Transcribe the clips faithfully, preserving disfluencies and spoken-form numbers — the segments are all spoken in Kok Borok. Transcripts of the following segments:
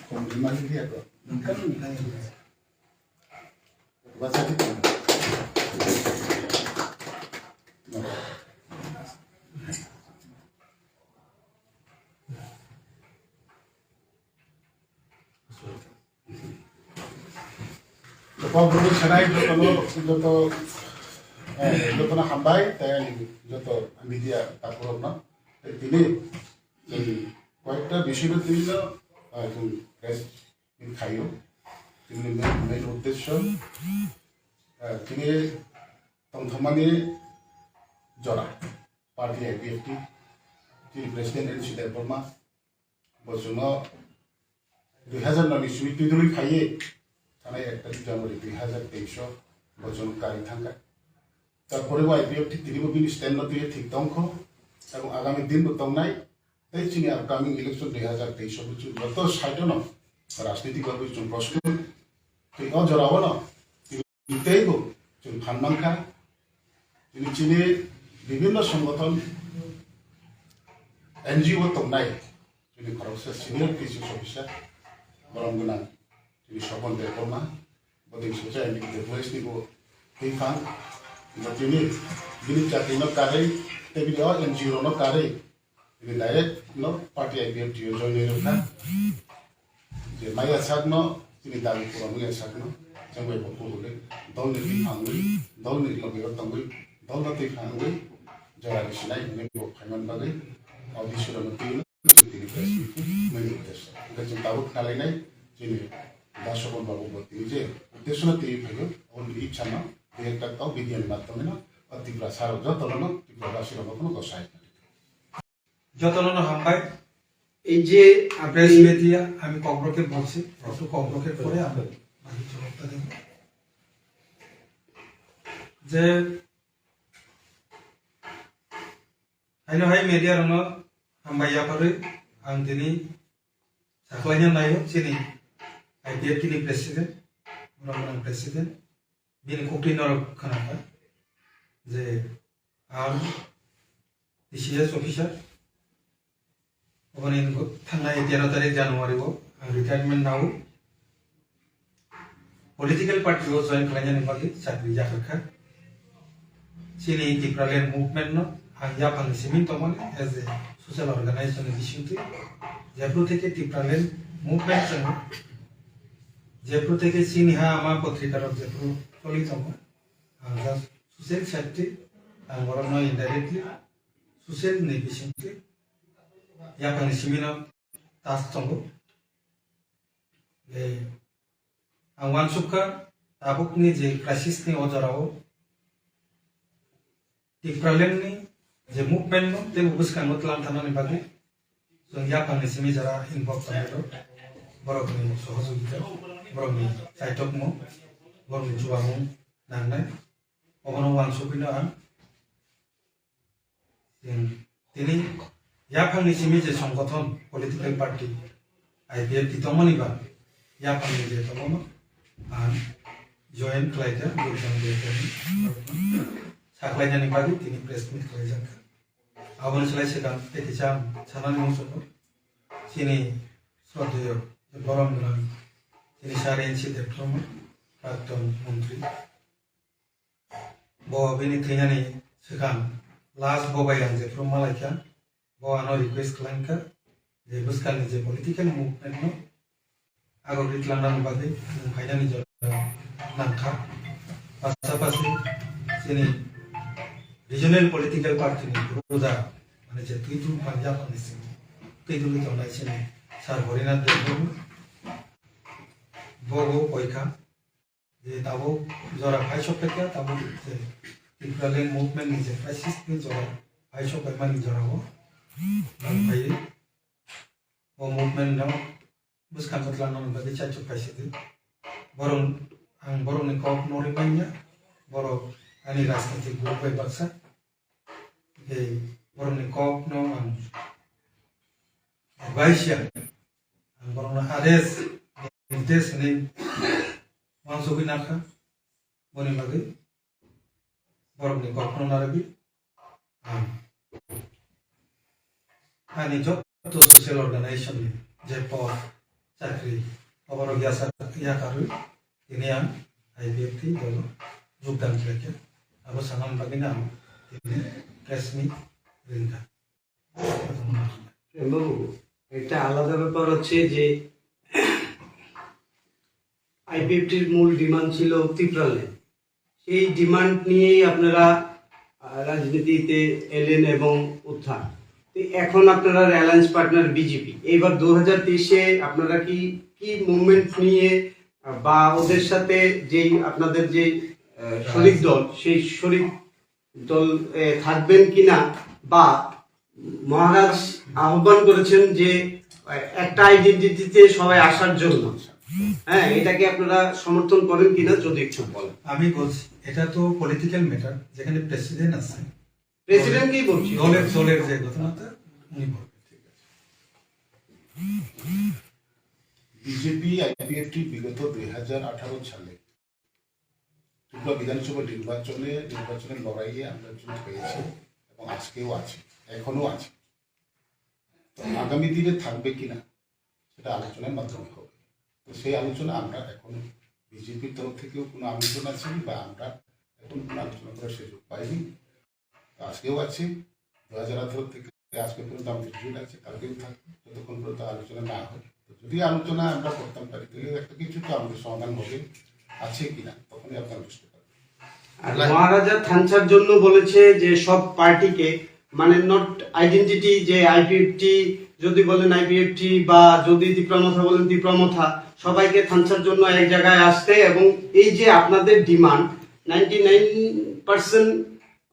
Kok bwrwi sanai jotono, joto, eh, jotono hambai, tei ani joto media takhurokno. Tei tini, tei koyekta bisoyno tini no, eh, chwng press meet khaio. Tini main, main uddesyo, eh, tini tongthokmani jora, party I P F T, tini president N C Debbarma, Bo chwngno dui hazar noni simi twidulwi phaiwi thanai ek tarik January dui hazar teis o bo chwng kari thangkha. Tarpore bo I P F T tini bo bini stand no twiwi thik tongkho, ebong agami din bo tongnai, tei chini upcoming election dui hazar teis o bo chwng joto side o no rajnitik bagwi chwng proskut. Tei o jora o no Tei bo chwng phan mankha, chini, chini bibhinno songothon, N G O tongnai, chini khoroksa senior T C S officer, borom gwnang, chini Sopon Debbarma, bo tei sosa M D K Developers ni bo twi phang, bo tini bini chakri no karwi, tei bini o N G O no karwi, Tini direct no party I P F T o join oi rwkha. Je maya sakno, tini dabi pura maya sakno, jengbai bo kubuli, dol ni twi phangwi, dol ni logi o tongwi, dol no twi phangwi, jora ni sinai hwnwi bo phaiman bagwi, audi sura no twi no, tini press meet, mani uddesyo. Hwnkhe chwng tabuk khalainai, chini Dasokon babu bo tini je uddesyo no twi phaio, aboni ichha no, direct tak tau media ni madhyome no, o Tripura sarok jotono no, Tripura basi rok no gosai. Jotono no hambai. N G A press media ami kokborok khe bolsi, proto kokborok khe pore ami bagi jawab ta debo. Je haino hai media rokno hambai yapharwi ang tini sakhlaina naio chini I P F T ni president, borok gwnang president, bini khuktwi norok khwnakha je ang T C S officer, oboni thangnai tero tarik January o ang retirement nao political party o join khlainani bagwi chakri yakarkha. Chini Tipraland movement no ang yaphangni simi tongmani as a social organization ni bisingtwi, jephru theke Tipraland movement chwng, jephru theke chini ha ama potrika rok jephru choli tongo, ang just social safety, ang borokno indirectly social ni bisingtwi yaphangni simi no tas tongo. Ang uansukha, tabukni je crisis ni o jorao Tipraland ni je movement no teibo bwskango tlang thanani bagwi chwng yaphangni simi jora involve tongwi rw, borokni sohojogita, borokni chaitokmung, borokni chuwamung nangnai. Obono uansugwino ang Chwng tini yaphangni simi je songgothon, political party, I P F T tongmani ba yaphangni je tongono ang join khlaikha, Gurjang Debbarma sakhlainani bagwi tini press meet khlaijakha. Aboni slai swkang tei kisa ang sanani muchungo chini sroddheyo borom gwnang chini Sir N C Debbarma, Prakton Montri. Bo bini thwinani swkang last bo bai ang jephru malaikha, bo ano request khlaikha je bwskangni je political movement no agogwi tlangnani bagwi nwng phainani jora nangkha. Pasapasi chini regional political party ni buruda mane je twi twi phan yaphangni simi twi twi tongnai chini Sir Horinath Debbarma bo bo koikha. Je tabuk jora phai sok phaikha, tabuk je Tipraland movement ni je crisis ni jora phai sok phaimani jora o nang phai o movement no bwskang kwtla no bagwi chai sok phai sidi. Borok ang borok ni kok no rimanya, borok ani rajnitik group bai baksa. Tei borok ni kok no ang advice ya, ang borok no ades, ades hinwi uansugwi nakha, boni bagwi borok ni kok no narwgwi ang ani joto social organization ni je por chakri oborok yasa yakarwi tini ang I P F T dolo jogdan khlaikha. Abo sanam bagwino ang tini press meet ringkha. প্রেমবাবু, একটা আলাদা ব্যাপার হচ্ছে যে আইপিএফটির মূল ডিমান্ড ছিল টিপ্রাল্যান্ড। সেই ডিমান্ড নিয়েই আপনারা আহ, রাজনীতিতে এলেন এবং উত্থান। তো এখন আপনারা অ্যালায়েন্স পার্টনার বিজেপি। এইবার দু হাজার তেইশে আপনারা কি কি মুভমেন্ট নিয়ে আহ, বা ওদের সাথে যেই আপনাদের যে আহ, শরিক দল, সেই শরিক দল এ, থাকবেন কিনা বা মহারাজ আহ্বান করেছেন যে আহ, একটা আইডেন্টিটিতে সবাই আসার জন্য, হ্যাঁ, এটাকে আপনারা সমর্থন করেন কিনা যদি একটু বলেন। আমি বলছি, এটা তো পলিটিক্যাল ম্যাটার, যেখানে প্রেসিডেন্ট আছে, প্রেসিডেন্টকেই বলছি। দলের দলের যে ঘটনাটা উনি বলবেন। ঠিক আছে। বিজেপি আইপিএফটি বিগত দুই হাজার আঠারো সালে ত্রিপুরা বিধানসভা নির্বাচনে নির্বাচনের লড়াইয়ে আমরা জিত পেয়েছি এবং আজকেও আছি, এখনো আছি। তো আগামী দিনে থাকবে কিনা সেটা আলোচনার মাধ্যমে হবে। তো সেই আলোচনা আমরা এখন বিজেপির তরফ থেকেও কোনো আমন্ত্রণ আসেনি বা আমরা এখন কোনো আলোচনা করার সুযোগ পাইনি। তো আজকেও আছি, দু হাজার আঠারো থেকে আজকে পর্যন্ত আমাদের জুট আছে, কালকেও থাকবে, যতক্ষণ পর্যন্ত আলোচনা না হয়। তো যদি আলোচনা আমরা করতাম পারি, তাহলে একটা কিছু তো আমাদের সমাধান হবে, আছে কিনা, তখনই আপনারা বুঝতে পারবেন। আর মহারাজা থানসার জন্য বলেছে যে সব পার্টিকে, মানে নট আইডেন্টিটি, যে আইপিএফটি যদি বলেন আইপিএফটি বা যদি তিপ্রা মথা বলেন তিপ্রা মথা, সবাইকে থানসার জন্য এক জায়গায় আসতে। এবং এই যে আপনাদের ডিমান্ড, নাইনটি নাইন পার্সেন্ট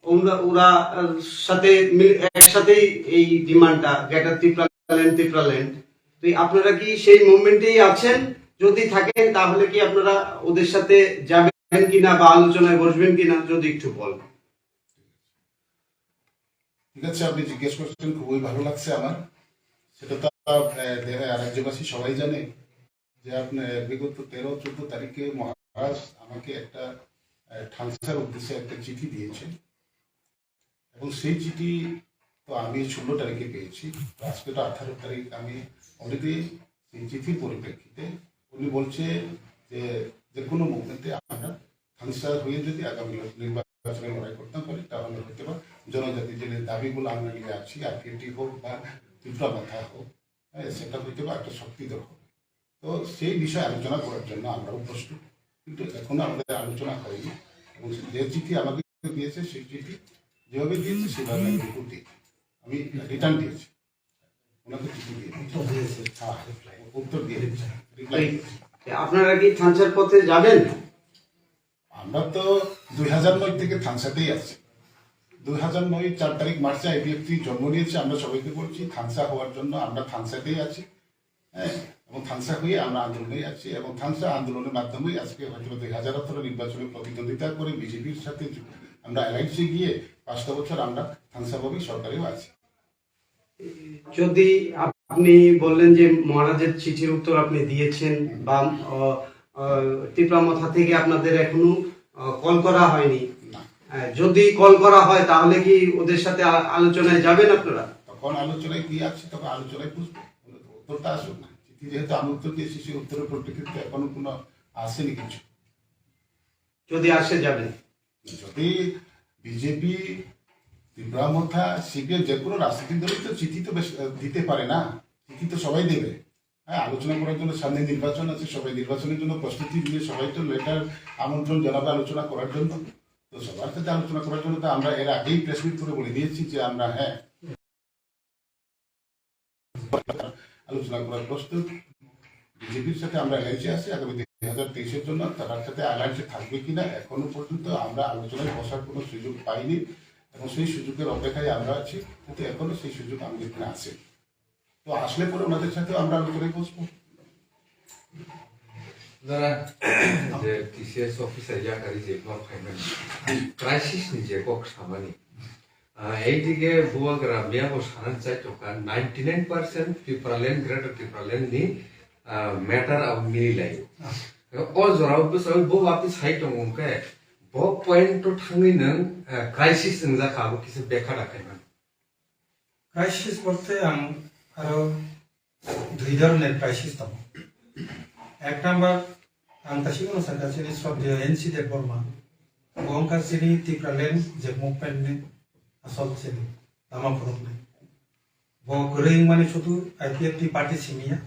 ওরা ওরা আহ, সাথে মিল- একসাথেই এই ডিমান্ডটা, গ্রেটার তিপ্রাল্যান্ড, তিপ্রাল্যান্ড। তো এই আপনারা কি সেই মুভমেন্টেই আছেন? যদি থাকেন, তাহলে কি আপনারা ওদের সাথে যাবেন কিনা বা আলোচনায় বসবেন কিনা, যদি একটু বলেন। ঠিক আছে, আপনি জিজ্ঞেস করছেন, খুবই ভালো লাগছে আমার। সেটা তো আহ, দে- রাজ্যবাসী সবাই জানে যে আপনি বিগত তেরো চোদ্দ তারিখে মহারাজ আমাকে একটা আহ, থানসার উদ্দেশ্যে একটা চিঠি দিয়েছেন। এবং সেই চিঠি তো আমি ষোলো তারিখে পেয়েছি, তো আজকে তো আঠারো তারিখ। আমি অলরেডি সেই চিঠির পরিপ্রেক্ষিতে উনি বলছে যে যে কোনো মুভমেন্টে আমরা থানসা হয়ে যদি আগামী নির্বাচনে লড়াই করতে পারি, তাহলে হয়তো বা জনজাতি যে দাবিগুলো আমরা নিয়ে আছি, আইপিএফটি হোক বা তিপ্রা মথা হোক, হ্যাঁ, সেটা হয়তো বা একটা শক্তিধর হবে। তো সেই বিষয়ে আলোচনা করার জন্য আমরাও প্রস্তুত, কিন্তু এখনো আমাদের আলোচনা হয়নি। এবং সে যে চিঠি আমাকে দিয়েছে, সেই চিঠি যেভাবে দিয়েছে সেভাবে আমি রিপোর্ট দিয়েছি, আমি রিটার্ন দিয়েছি, ওনাকে চিঠি দিয়েছি। উত্তর দিয়েছে। হ্যাঁ, উত্তর দিয়েছি, রিপ্লাই দিয়েছি। আপনারা কি থানসার পথে যাবেন? আমরা তো দুই হাজার নয় থেকে থানসাতেই আছি। দুই হাজার নয় চার তারিখ মার্চে আইপিএফটি জন্ম নিয়েছে, আমরা সবাইকে বলছি থানসা হওয়ার জন্য, আমরা থানসাতেই আছি। হ্যাঁ, এবং থানসা হয়ে আমরা আন্দোলনে আছি এবং থানসা আন্দোলনের মাধ্যমেই আজকে হয়তো দুই হাজার আঠারো নির্বাচনে প্রতিদ্বন্দ্বিতা করে বিজেপির সাথে যু- আমরা অ্যালায়েন্সে গিয়ে পাঁচটা বছর আমরা থানসাভাবেই সরকারেও আছি। যদি আপনি বললেন যে মহারাজের চিঠির উত্তর আপনি দিয়েছেন বা আহ, আহ, তিপ্রা মথা থেকে আপনাদের এখনো কল করা হয়নি, না। আহ, যদি কল করা হয় তাহলে কি ওদের সাথে আ- আলোচনায় যাবেন আপনারা? তখন আলোচনায় কি আছে, তখন আলোচনায় বুঝবো। উত্তরটা আসুক না। চিঠি যেহেতু আমি উত্তর দিয়েছি, সেই উত্তরের পরিপ্রেক্ষিতে এখনো কোনো আসেনি কিছু। যদি আসে যাবেন। যদি বিজেপি, তিপ্রা মথা, সিপিএম, যে কোনো রাজনৈতিক দলই তো চিঠি তো বেশ, আহ, দিতে পারে না, চিঠি তো সবাই দেবে। হ্যাঁ, আলোচনা করার জন্য সামনে নির্বাচন আছে, সবাই নির্বাচনের জন্য প্রস্তুতি নিয়ে সবাই তো লেটার আমন্ত্রণ জানাবে আলোচনা করার জন্য। তো সবার সাথে আলোচনা করার জন্য তো আমরা এর আগেই প্রেস মিট করে বলে দিয়েছি যে আমরা, হ্যাঁ, আলোচনা করার প্রস্তুত। বিজেপির সাথে আমরা অ্যালায়েন্সে আছি, আগামী দুই হাজার তেইশের জন্য তার সাথে অ্যালায়েন্সে থাকবে কিনা এখনো পর্যন্ত আমরা আলোচনায় বসার কোনো সুযোগ পাইনি এবং সেই সুযোগের অপেক্ষায় আমরা আছি, কিন্তু এখনো সেই সুযোগ আমাদের এখানে আছে। তো আসলে পরে ওনাদের সাথে আমরা আলোচনায় বসবো। যারা যে টিসিএস অফিসার ইয়াকারি যে ব্লক খাইবেন, ক্রাইসিস নি যে কক সামানি, আহ, এইদিকে বুয়াগ্রা মিয়াবো সানান চাই টকা নাইনটি নাইন পার্সেন্ট ত্রিপুরাল্যান্ড, গ্রেটার ত্রিপুরাল্যান্ড নি, আহ, ম্যাটার আব মিলি লাই। ও জোরাও বুসাও বো বাতি সাই টং কে বো পয়েন্ট তো থাংনি নং, আহ, ক্রাইসিস নং জাখা আবো কিসে বেখা রাখাইমান। ক্রাইসিস বলতে আম আরো দুই ধরনের crisis tongo. Ek number, ang ta simi no sakha chini Shraddheya N C Debbarma. Bo wngkha chini Tipraland je movement ni asol chini lama phuruknai. Bo kwrwi wngmani sudu I P F T party simi ya.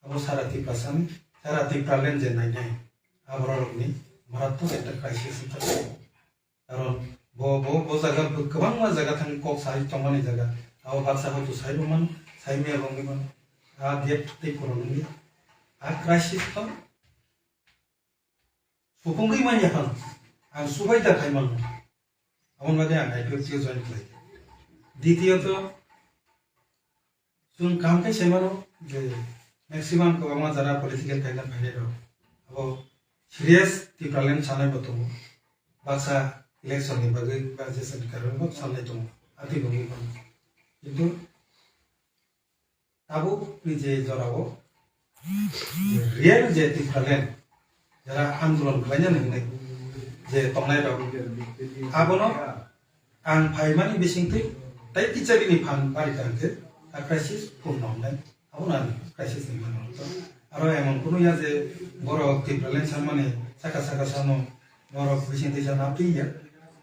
Abo sara Tiprasa ni, sara Tipraland je nainai, aborok ni maratwk ekta crisis wngkha. Karon bo, bo, bo jaga bo kwbangma jaga thangwi kok sai tongmani jaga. Abo baksa hoito sai bo mano, sai maya bo wngwi mano. A date tei koron wngya. A crisis to supungwi manya phano. Ang subai da khai mano. Aboni bagwi ang I P F T o join khlai. Ditiyot, chwng kaham khe sai mano je maximum kwbangma jara political kaina phainai rok abo serious Tipraland sanai bo tongo. Baksa election ni bagwi ba jesani karon bo sanai tongo. Ati bo wngwi mano. Kintu tabuk ni je jora o real je Tipraland jara andolon khlaina hinwi je tongnai rok abono ang phaimani bisingtwi tei kichari ni phan bari kha hwnkhe a crisis purno wngnai. Abono ang crisis ni mano. Aro emon kunu ya je borok Tipraland sanmani saka saka sano borok bisingtwi sana twi ya.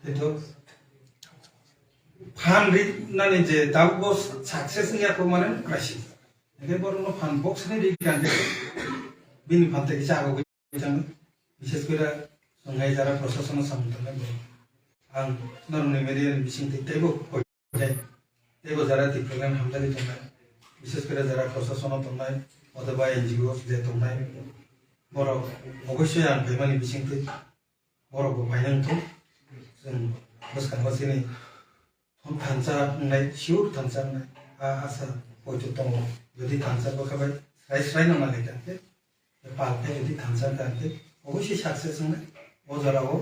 Kintu phan ri nani je tabuk bo success wngya kho mane crisis. Hingke borokno phan box ni ri kha hingke bini phan tei kisa agogwi thangwi. Bishes kore songnai jara prosasono samung tangnai borok. Ang norokni media ni bisingtwi teibo koi tei teibo jara Tipraland hamjagwi tongnai. Bishes kore jara prosasono tongnai, othoba N G O je tongnai borok obossoi ang phaimani bisingtwi. Borok bo painang thung, chwng bwskango chini thum thansa wngnai, sure thansa wngnai, a asa poito tongo. Jodi thansa bwkha bai srai srai no nangkha khe, pal khe jodi thansa wngkha khe, obviously success wngnai. O jora o,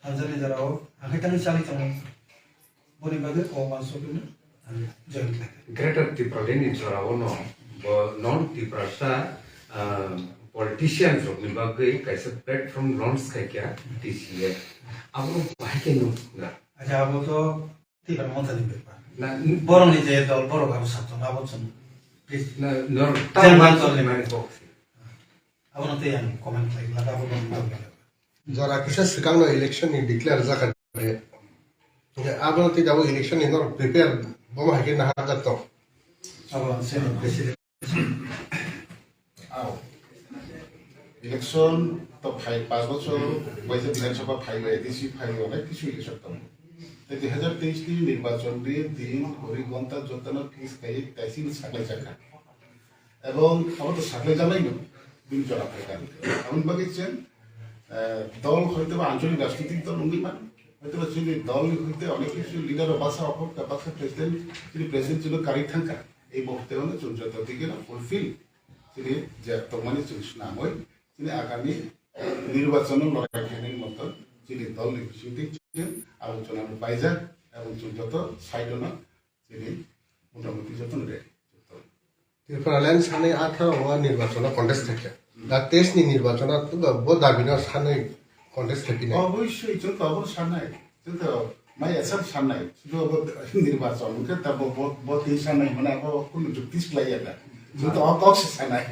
thansa ni jora o, ang khe tangwi chali tongo. Boni bagwi o uansukmano ang join khlai kha. Greater Tipraland ni jora o no bo non Tiprasa, ah, politicians rok ni bagwi kaisa platform launch khai kha T C A. Abo bahai khe nung na. Acha abo to Tipra Motha ni bepar. Na, n- Borok ni je dol borok abo sato abo chwng. Please. Na, nor Chairman tamo dol ni mani bo. Abo no tei ang comment khlai kha abo no. Jora kisa swkang no election ni declare jakha. Hingke abono tei tabuk election ni norok prepare bomo hai khe naharjak tong. Abo se president. Ao. Election to phai, panch bochor waisa Bidhan Sabha phai, A D C phai, onek kisu election tongo. Tei dui hazar teis ni nirbachon ni din, ghori, ghonta jotono fix khai taising saklai jakha. Ebong abo to saklai jalaino bini jora phaikha. Aboni bagwi chwng, eh, dol hoito ba anchalik rajnitik dol wngwi mano. Hoito ba chini dol ni hoite onek kisu leader rok baksa okhorka, baksa president, chini president chwngno karwi thangkha. Ei muhurte ono chwng joto dike no fulfill chini je tongmani chwng swnamwi chini agami nirbachon no lorai khainani moto chini dol ni bisingtwi chwng alochona no paijak ebong chwng joto side no chini motamuti jotono ready. Tripura Alliance hani atharo o nirbachon o contest khaikha. Da teis ni nirbachon o bo dabi no sanwi contest khaiphinai. Obviously, chwng to abo sanai. Chwng to mai asam sanai. Sudu abo nirbachon khe ta bo, bo, bo twi sanai mane abo kunu jukti se khlaiya da. Chwng to o kok se sanai.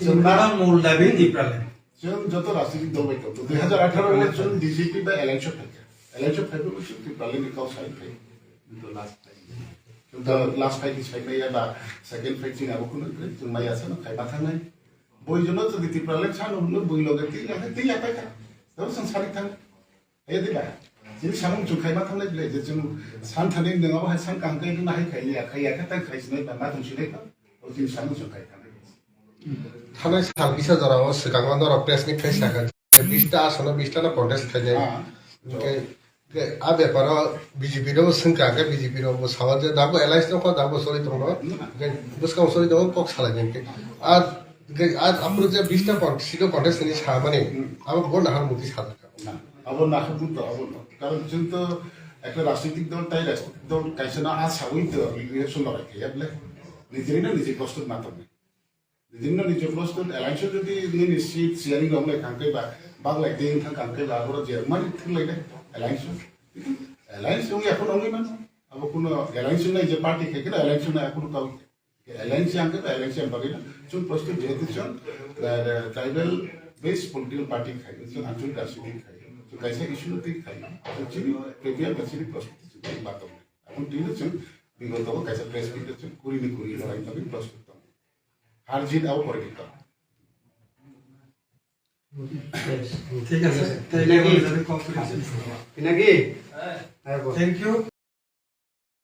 Chwng na mul dabi Tripura Alliance. Chwng joto rajnitik dol bai tong. Dui hazar atharo o chwng B J P bai alliance o phaikha. Alliance o phaibo chwng Tripura Alliance ni kok sai phai. Chwng to last phai di sai maya ba second phai chini abo kunu kre chwng maya sa no khai ma thangnai. Boi jono chwng Tripura Alliance sa no hwnwi boi loge twi ya twi ya phai kha. Tabo chwng sari thang. Ayo di ba. Chini samung chwng khai ma thangnai ble je chwng san thani nang abo hai san kaham kai na hai khai ya khai ya kha tang khai sinai ba ma tong sinai kha. O chini samung chwng khai thangnai. Thanai sal kisa jora o swkango norok press ni khai sakha je bista asono bista no contest khainai. Ah. Hwnkhe, hwnkhe a beparo B J P rok swngkha, hwnkhe B J P rok bo sawa je dabu alliance nokho dabu sori tongo. Hwnkhe bwskango sori tongo kok salai hwnkhe. A, hwnkhe a, aphuru je bista con-, seat o contest ni samani, abo bo nahar mukti sajak. Na, abo nahar mukti abo no. Karon chwng to ekta rajnitik dol tai rajnitik dol kaisa no a sawi to election lorai khe ya ble. Nijeri no nijeri kostok ma tongni. Nijeri no nijeri kostok alliance jodi nini seat sharing rok le khangkai ba baglai ding thang khangkai ba aboro je mani thang lai de alliance. Alliance wng ya kono wngwi man. Abo kono alliance nai je party khai khe alliance nai kono kau. Alliance ang khe alliance ang bagwi na. Chwng posto jehetu chwng Tribal based political party khai, chwng anchalik rajniti khai, chwng kaisa issue no twi khai, chwng chini prepare ba chini prostuti chwng twi ma tong. Aboni twi no chwng bigoto o kaisa press meet o chwng kuri ni kuri lorai tongwi prostut tong. Har jit abo pore tong. ঠিক আছে। Thank you. Pinaki? Thank you.